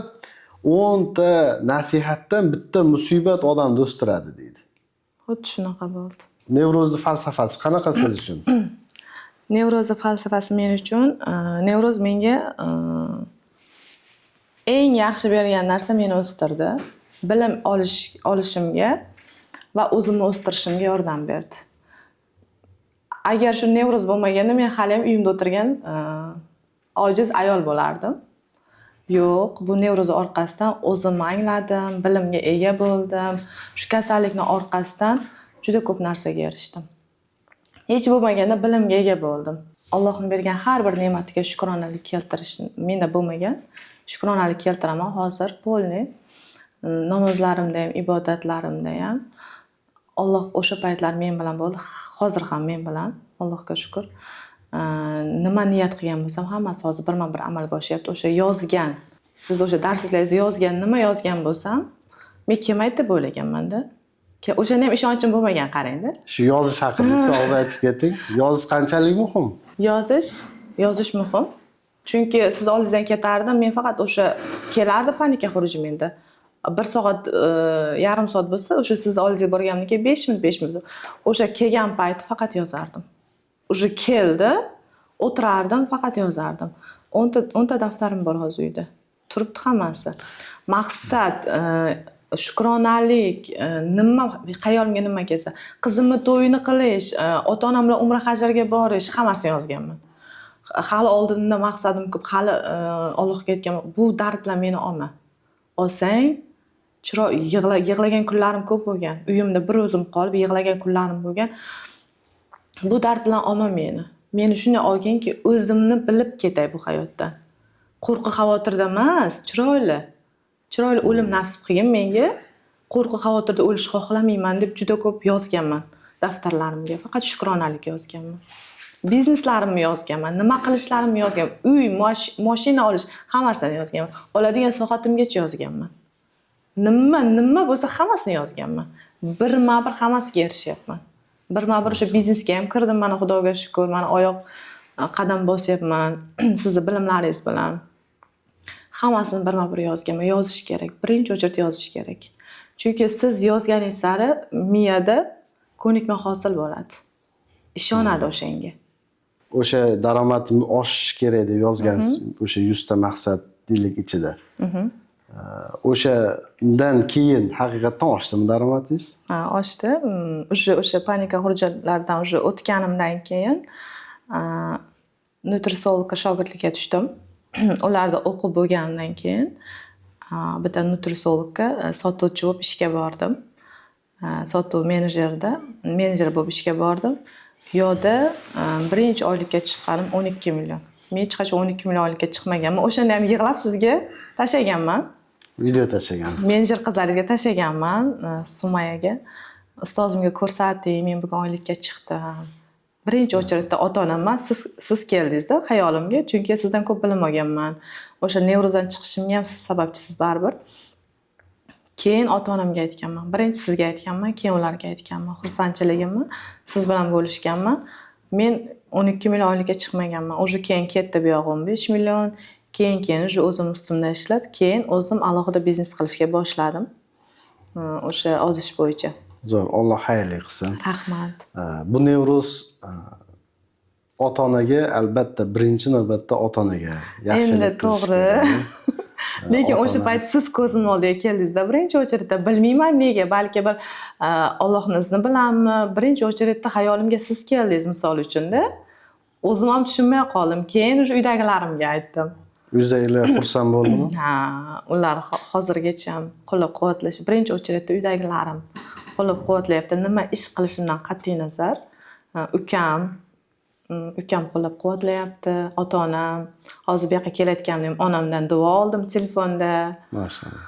Speaker 1: 10 ta nasihatdan bitta musibat odamni o'stiradi deydi.
Speaker 2: Xuddi shunaqa bo'ldi.
Speaker 1: Nevrozni falsafasi qanaqa siz uchun?
Speaker 2: Nevrozni falsafasi men uchun, nevroz menga eng yaxshi bergan narsa meni o'stirdi. Bilim olishimga va o'zimni o'stirishimga yordam berdi. Agar shu nevroz bo'lmaganda men hali ham uyimda o'tirgan ojiz ayol bo'lardim. Yo'q, bu nevroz orqasidan o'zimni angladim, bilimga ega bo'ldim. Shu kasallikni orqasidan juda ko'p narsaga erishdim. Hech bo'lmaganda bilimga ega bo'ldim. Allohning bergan har bir ne'matiga shukronalik keltirish menda bo'lmagan. Shukronalik keltiraman hozir полный. Namozlarimda ham, ibodatlarimda ham Alloh o'sha paytlar men bilan bo'ldi, hozir ham men bilan, Allohga shukr. Nima niyat qilgan bo'lsam, hammasi hozir birma-bir amalga oshyapti. O'sha yozgan, siz o'sha darsliklaringizda yozgan, nima yozgan bo'lsam, men kelmaydi deb o'ylaganman-da. O'shanda ham ishonchim bo'lmagan, qarang-da.
Speaker 1: Shu yozish haqida ikki og'iz aytib keting. Yozish qanchalik muhim?
Speaker 2: Yozish muhim. Chunki siz oldingizdan ketardim, men faqat o'sha kelardi паника xuruji menda. Bir soat, yarim soat bo'lsa, o'sha siz oldingizga borganimdan keyin 5 minut, 5 minut. O'sha kelgan payti faqat yozardim. O'sha keldi, o'tirardim, faqat yozardim. 10 ta daftarim bor hozir uyda. Turibdi hammasi. Maqsad, Shukronalik, nima xayolimga nima kelsa, qizimni to'yini qilish, ota onam bilan umra hajlarga borish, hammasini yozganman. Hali oldinda maqsadim ko'p, hali Allohga aytganman, bu dard bilan meni olma. Olsang, chiroy yig'lagan kunlarim ko'p bo'lgan. Uyimda bir o'zim qolib yig'lagan kunlarim bo'lgan. Bu dard bilan olma meni. Meni shunday olginki, o'zimni bilib ketay bu hayotdan. Qo'rquv xavotirda emas, chiroyli. Chiroyli o'lim nasib qilgin menga. Qo'rquv xavotirda o'lish xohlamayman deb juda ko'p yozganman daftarlarimga. Faqat shukronalik yozganman. Bizneslarimni yozganman, nima qilishlarimni yozganman, uy, mashina olish, hamma narsani yozganman. Oladigan soatimgacha yozganman. Nima bo'lsa hammasini yozganman. Birma-bir hammasiga erishyapman. Birma-bir o'sha biznesga ham kirdim, mana Xudoga shukr, mana oyoq qadam bosyapman sizni bilimlaringiz bilan. Hammasini birma-bir yozganman. Yozish kerak. Birinchi очередь yozish kerak. Chunki siz yozganingiz sari miyada ko'nikma hosil bo'ladi. Ishonadi o'shanga.
Speaker 1: O'sha daromadim oshishi kerak deb yozgansiz o'sha 100 ta maqsad deylik ichida. O'shandan keyin haqiqatdan oshdimi daromadingiz?
Speaker 2: Ha, oshdi. Уже o'sha panika xurujatlardan уже o'tganimdan keyin nutrisologga shogirdlikka tushdim. Ularda o'qib bo'lganimdan keyin bitta nutrisologga sotuvchi bo'lib ishga bordim. Sotuv menejer bo'lib ishga bordim. U yoqda birinchi oylikka chiqqanim 12 million. Men hech qachon 12 million oylikka chiqmaganman. O'shanda ham yig'lab sizga tashlaganman.
Speaker 1: Video tashlagansiz.
Speaker 2: Menejer qizlaringizga tashlaganman, Sumayaga. Ustozimga ko'rsating, men bugun oylikka chiqdim. Birinchi очередь da ota onam emas, siz keldingizda xayolimga, chunki sizdan ko'p bilim olganman. O'sha nevrozdan chiqishimga ham siz sababchisiz baribir. Keyin ota onamga aytganman. Birinchi sizga aytganman, keyin ularga aytganman. Xursandchiligimni siz bilan bo'lishganman. Men 12 million oylikka chiqmaganman. Уже keyin ketdi bu yog'i 15 million. Keyin уже o'zim ustimda ishlab, keyin o'zim alohida biznes qilishga boshladim. O'sha ozish bo'yicha.
Speaker 1: Zo'r, Alloh xayrli qilsin.
Speaker 2: Rahmat.
Speaker 1: Bu nevroz ota onaga albatta, birinchi navbatda ota onaga yaxshilik
Speaker 2: Endi
Speaker 1: qilish
Speaker 2: to'g'ri.
Speaker 1: kerak.
Speaker 2: Lekin o'sha
Speaker 1: Ota-ona-
Speaker 2: payt siz ko'zimni oldiga keldingizda birinchi очередь da, bilmayman nega, balki bir Allohni izni bilanmi, birinchi очередь da xayolimga siz keldingiz misol uchunda. O'zim ham tushunmay qoldim. Keyin уже uydagilarimga aytdim.
Speaker 1: Uydagilar xursand bo'ldimi?
Speaker 2: Ha, ular hozirgacha ham qo'llab-quvvatlash, birinchi очередь da uydagilarim qo'llab-quvvatlayapti. Nima ish qilishimdan qat'iy nazar, ha, ukam qo'llab-quvvatlayapti, ota-onam. Hozir bu yoqqa kelayotganimda ham onamdan duo oldim telefonda.
Speaker 1: Mashalloh.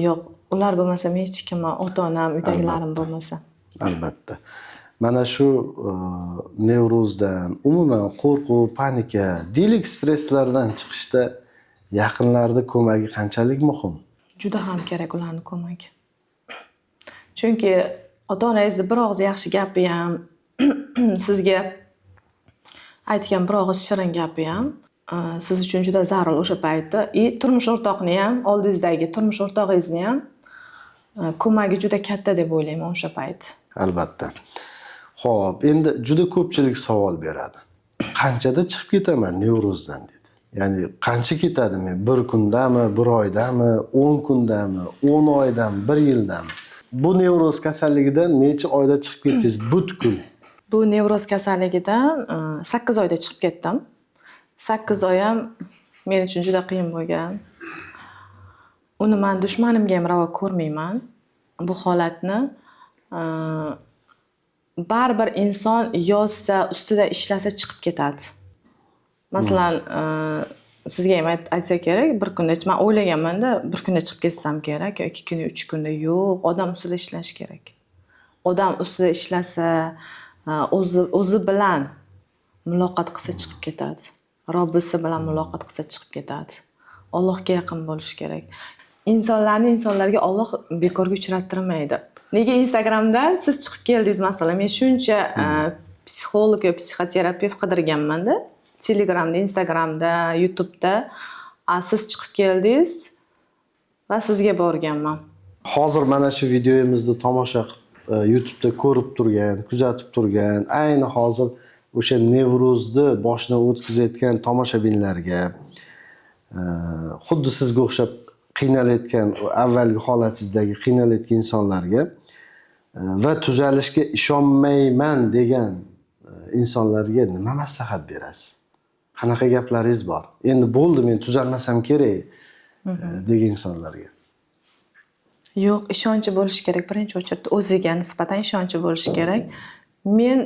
Speaker 2: Yo'q, ular bo'lmasa men hech kimman, ota-onam, uydagilarim bo'lmasa.
Speaker 1: Albatta. Mana shu nevrozdan, umuman qo'rquv, panika, deylik stresslardan chiqishda yaqinlarni ko'magi qanchalik muhim?
Speaker 2: Juda ham kerak ularni ko'magi. Chunki ota-onangizni bir og'iz yaxshi gapi ham, sizga aytgan bir og'iz shirin gapi ham siz uchun juda zarur o'sha paytda. И turmush o'rtoqni ham, oldingizdagi turmush o'rtog'ingizni ham ko'magi juda katta deb o'ylayman o'sha payt.
Speaker 1: Albatta. Xo'p, endi juda ko'pchilik savol beradi. Qanchada chiqib ketaman nevrozdan deydi. Ya'ni qancha ketadi men? Bir kundami, bir oydami, 10 kundami, 10 oydami, bir yildami? Bu nevroz kasalligidan necha oyda chiqib ketdingiz butkul?
Speaker 2: Bu nevroz kasalligidan 8 oyda chiqib ketdim. 8 oy ham men uchun juda qiyin bo'lgan. Uni man dushmanimga ham ravo ko'rmayman. Bu holatni baribir inson yozsa, ustida ishlasa chiqib ketadi. Masalan, sizga ham aytsa kerak, bir kunda man o'ylaganman-da, bir kunda chiqib ketsam kerak, yo 2 kunda, 3 kunda, yo'q, odam ustida ishlash kerak. Odam ustida ishlasa, o'zi bilan muloqot qilsa chiqib ketadi. Robbisi bilan muloqot qilsa chiqib ketadi. Allohga yaqin bo'lish kerak. Insonlarni insonlarga Alloh bekorga uchrattirmaydi. Nega Instagramdan siz chiqib keldingiz masalan? Men shuncha psixolog yo psixoterapevt qidirganman-da. Telegramda, Instagramda, YouTube'da. Siz chiqib keldingiz va sizga borganman.
Speaker 1: Hozir mana shu videomizni tomosha qilib, YouTube'da ko'rib turgan, kuzatib turgan, ayni hozir o'sha nevrozni boshidan o'tkazayotgan tomoshabinlarga, xuddi sizga o'xshab Qiynalayotgan, avvalgi holatingizdagi qiynalayotgan insonlarga va tuzalishga ishonmayman degan insonlarga nima maslahat berasiz? Qanaqa gaplaringiz bor? Endi bo'ldi, men tuzalmasam kerak degan insonlarga.
Speaker 2: Yo'q, ishonchi bo'lishi kerak. Birinchi очередь o'ziga nisbatan ishonchi bo'lishi kerak. Men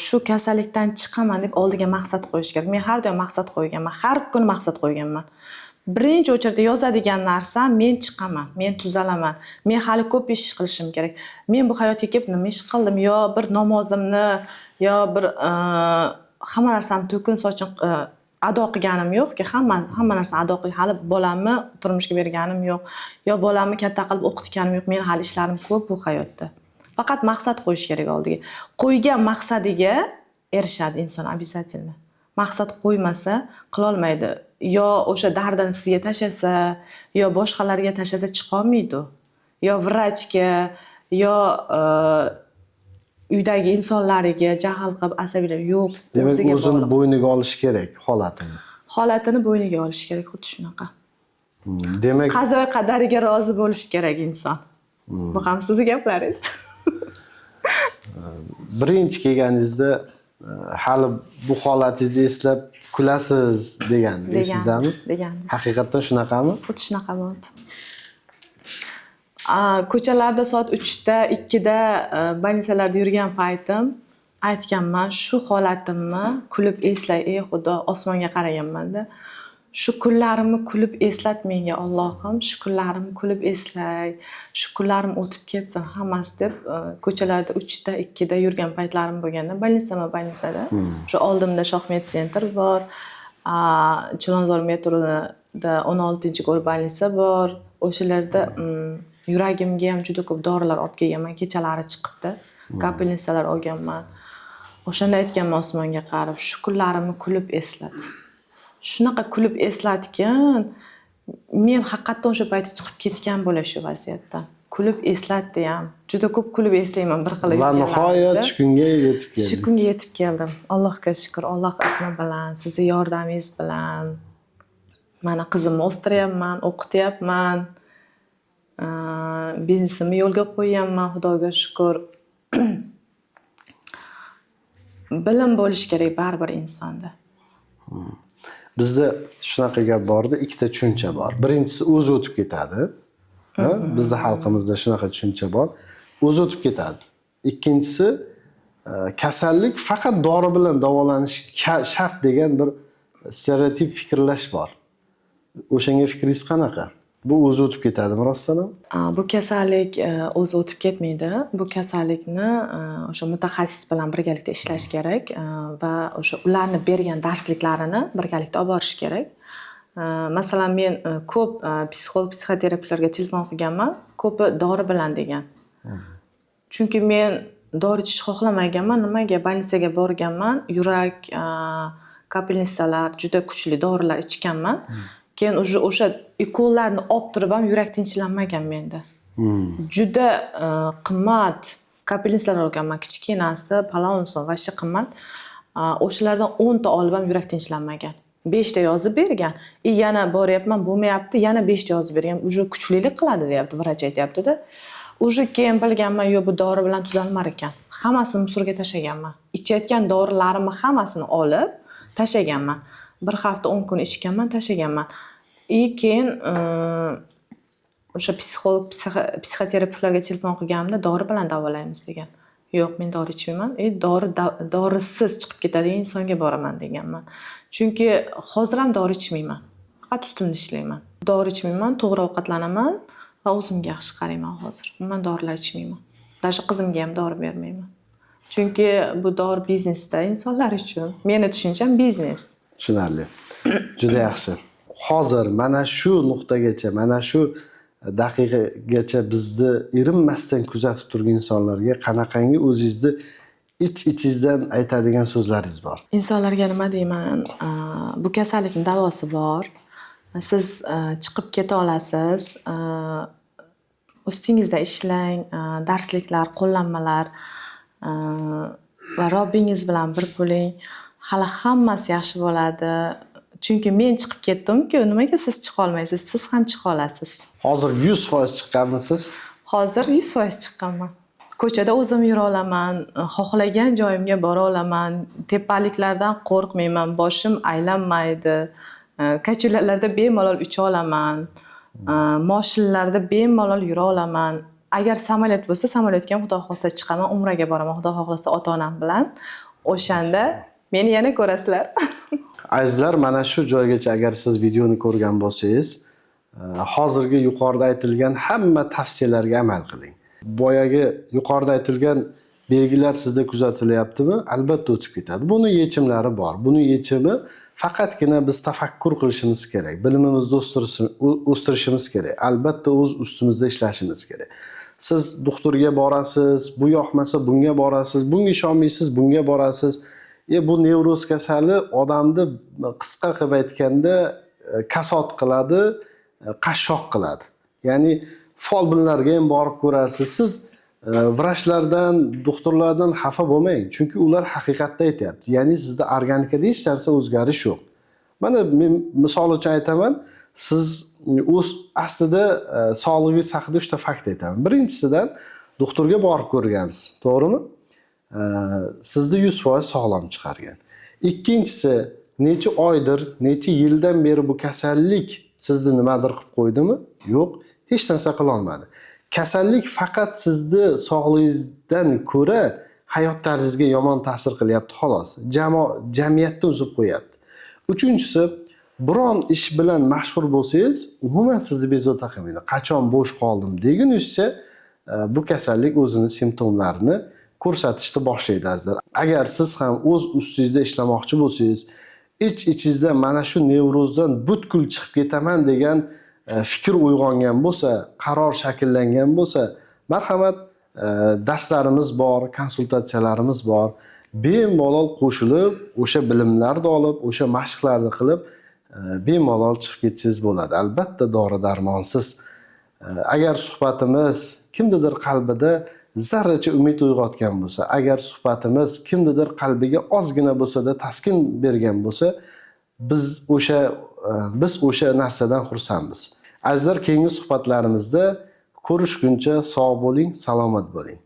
Speaker 2: shu kasallikdan chiqaman deb oldiga maqsad qo'yish kerak. Men har doim maqsad qo'yganman, har kuni maqsad qo'yganman. Birinchi очередь da yozadigan narsam: men chiqaman, men tuzalaman, men hali ko'p ish qilishim kerak. Men bu hayotga kelib nima ish qildim? Yo bir namozimni, yo bir hamma narsamni to'kin sochin ado qilganim yo'qki, hamma narsani ado qil, hali bolamni turmushga berganim yo'q, yo bolamni katta qilib o'qitganim yo'q. Meni hali ishlarim ko'p bu hayotda. Faqat maqsad qo'yish kerak oldiga. Qo'ygan maqsadiga erishadi inson обязательно. Maqsad qo'ymasa, qilolmaydi. Yo o'sha dardini sizga tashlasa, yo boshqalarga tashlasa, chiqolmaydi u. Yo vrachga, yo uydagi insonlariga jahl qilib, asabiylar, yo'q.
Speaker 1: Demak,
Speaker 2: o'ziga
Speaker 1: o'zini
Speaker 2: bog'liq.
Speaker 1: bo'yniga olish kerak holatini.
Speaker 2: Holatini bo'yniga olish kerak, xuddi shunaqa.
Speaker 1: Demak,
Speaker 2: Qazo qadariga rozi bo'lish kerak inson. Bu ham sizni gaplaringiz.
Speaker 1: Birinchi kelganingizda hali bu holatingizni eslab kulasiz degan esingizdami?
Speaker 2: Degandiz.
Speaker 1: Haqiqatdan shunaqami?
Speaker 2: Xuddi shunaqa bo'ldi. Ko'chalarda soat 3da, 2da больница larda yurgan paytim aytganman, shu holatimni kulib eslay, ey Xudo, osmonga qaraganmanda. Shu kunlarimni kulib eslat menga, Allohim, shu kunlarimni kulib eslay, shu kunlarim o'tib ketsin hammasi deb ko'chalarda 3da, 2da yurgan paytlarim bo'lganda, больница ma больница da. Shu oldimda Shohmed Center bor, Chilonzor metroda 16 горбольница bor. O'shalarda yuragimga ham juda ko'p dorilar olib kelganman, kechalari chiqibdi. Капельница lar olganman. O'shanda aytganman osmonga qarab, shu kunlarimni kulib eslat. Shunaqa kulib eslatgan, men haqiqatdan o'sha payti chiqib ketgan bo'la shu vaziyatdan. Kulib eslatdi ham. Juda ko'p kulib eslayman bir xil
Speaker 1: Va
Speaker 2: yurganlarimda.
Speaker 1: nihoyat shu kunga yetib
Speaker 2: Shu
Speaker 1: keldik.
Speaker 2: kunga yetib keldim. Allohga shukur, Alloh izni bilan, sizni yordamingiz bilan mana qizimni o'stiryapman, o'qityapman. Biznesimni yo'lga qo'yyapman, Xudoga shukur. Bilim bo'lishi kerak baribir insonda.
Speaker 1: Bizda shunaqa gap borda, ikkita tushuncha bor. Birinchisi, o'zi o'tib ketadi. Ha? Bizda xalqimizda shunaqa tushuncha bor. O'zi o'tib ketadi. Ikkinchisi, kasallik faqat dori bilan davolanish shart degan bir stereotip fikrlash bor. O'shanga fikringiz qanaqa? Bu o'zi o'tib ketadimi rostdan ham?
Speaker 2: Bu kasallik o'zi o'tib ketmaydi. Bu kasallikni o'sha mutaxassis bilan birgalikda ishlash kerak va o'sha ularni bergan darsliklarini birgalikda olib borish kerak. Masalan, men ko'p psixolog, psixoterapevtlarga telefon qilganman, ko'pi dori bilan degan. Chunki men dori ichishni xohlamaganman. Nimaga? Больница ga borganman, yurak, капельница lar, juda kuchli dorilar ichganman. Keyin уже o'sha ukollarni olib turib ham yurak tinchlanmagan menda. Juda qimmat капельница lar olganman, kichkinasi palon so'm, вообще qimmat. O'shalardan 10 ta olib ham yurak tinchlanmagan. 5 ta yozib bergan. И yana boryapman, bo'lmayapti, yana 5 ta yozib bergan. Уже kuchlilik qiladi deyapti, vrach aytyapti-da. Уже keyin bilganman, yo'q, bu dori bilan tuzalmar ekan. Hammasini мусор ga tashlaganman. Ichayotgan dorilarimni hammasini olib tashlaganman. Bir hafta, 10 kun ichganman, tashlaganman. И keyin o'sha psixolog, psixoterapevtlarga telefon qilganimda dori bilan davolaymiz degan. Yo'q, men dori ichmayman. E, dorisiz chiqib ketadigan insonga boraman deganman. Chunki hozir ham dori ichmayman. Faqat ustimda ishlayman. Dori ichmayman, to'g'ri ovqatlanaman va o'zimga yaxshi qarayman hozir. Umuman dorilar ichmayman. Даже qizimga ham dori bermayman. Chunki bu dori biznesda insonlar uchun. Meni tushuncham, biznes.
Speaker 1: Tushunarli. Juda yaxshi. Hozir mana shu nuqtagacha, mana shu daqiqagacha bizni erinmasdan kuzatib turgan insonlarga qanaqangi o'zingizni ich-ichingizdan aytadigan so'zlaringiz bor?
Speaker 2: Insonlarga nima deyman? Bu kasallikning davosi bor. Siz chiqib keta olasiz. Ustingizda ishlang, darsliklar, qo'llanmalar va Robbingiz bilan bir bo'ling. Hali hammasi yaxshi bo'ladi. Chunki men chiqib ketdim-ku, nimaga siz chiqa olmaysiz? Siz ham chiqa olasiz.
Speaker 1: Hozir 100% chiqqanmisiz?
Speaker 2: Hozir 100% chiqqanman. Ko'chada o'zim yura olaman, xohlagan joyimga bora olaman, tepaliklardan qo'rqmayman, boshim aylanmaydi, kachulalarda bemalol ucha olaman, moshinlarda bemalol yura olaman. Agar samolyot bo'lsa, samolyotga ham, xudo xohlasa, chiqaman, umraga boraman, xudo xohlasa, ota-onam bilan. O'shanda meni yana ko'rasizlar.
Speaker 1: Azizlar, mana shu joygacha agar siz videoni ko'rgan bo'lsangiz, hozirgi yuqorida aytilgan hamma tavsiyalarga amal qiling. Boyagi yuqorida aytilgan belgilar sizda kuzatilyaptimi? Albatta o'tib ketadi. Buni yechimlari bor. Buni yechimi faqatgina biz tafakkur qilishimiz kerak, bilimimizni o'stirishimiz kerak. Albatta o'z ustimizda ishlashimiz kerak. Siz doktorga borasiz, bu yoqmasa bunga borasiz, bunga ishonmaysiz, bunga borasiz. Bu nevroz kasali odamni qisqa qilib aytganda kasod qiladi, qashshoq qiladi. Ya'ni folbinlarga ham borib ko'rarsiz. Siz vrachlardan, doktorlardan xafa bo'lmang, chunki ular haqiqatda aytyapti. Ya'ni sizda organikada hech narsa o'zgarish yo'q. Mana men misol uchun aytaman, siz o'z aslida sog'lig'ingiz haqida 3 ta fakt aytaman. Birinchisidan, doktorga borib ko'rgansiz, to'g'rimi? Sizni 100% sog'lom chiqargan. Ikkinchisi, necha oydir, necha yildan beri bu kasallik sizni nimadir qilib qo'ydimi? Yo'q, hech narsa qila olmadi. Kasallik faqat sizni sog'lig'ingizdan ko'ra hayot tarzingizga yomon ta'sir qilyapti, xolos. Jamiyatdan uzib qo'yapti. Uchinchisi, biron ish bilan mashg'ul bo'lsangiz, umuman sizni bezovta qilmaydi. Qachon bo'sh qoldim degunizcha, bu kasallik o'zini simptomlarini ko'rsatishni boshlaydi, azizlar. Agar siz ham o'z ustingizda ishlamoqchi bo'lsangiz, ich-ichingizda mana shu nevrozdan butkul chiqib ketaman degan fikr uyg'ongan bo'lsa, qaror shakllangan bo'lsa, marhamat, darslarimiz bor, konsultatsiyalarimiz bor. Bemalol qo'shilib, o'sha bilimlarni olib, o'sha mashqlarni qilib, bemalol chiqib ketsangiz bo'ladi. Albatta dori-darmonsiz. Agar suhbatimiz kimnidir qalbida zarracha umid uyg'otgan bo'lsa, agar suhbatimiz kimnidir qalbiga ozgina bo'lsa-da taskin bergan bo'lsa, biz o'sha narsadan xursandmiz. Azizlar, keyingi suhbatlarimizda ko'rishguncha sog' bo'ling, salomat bo'ling.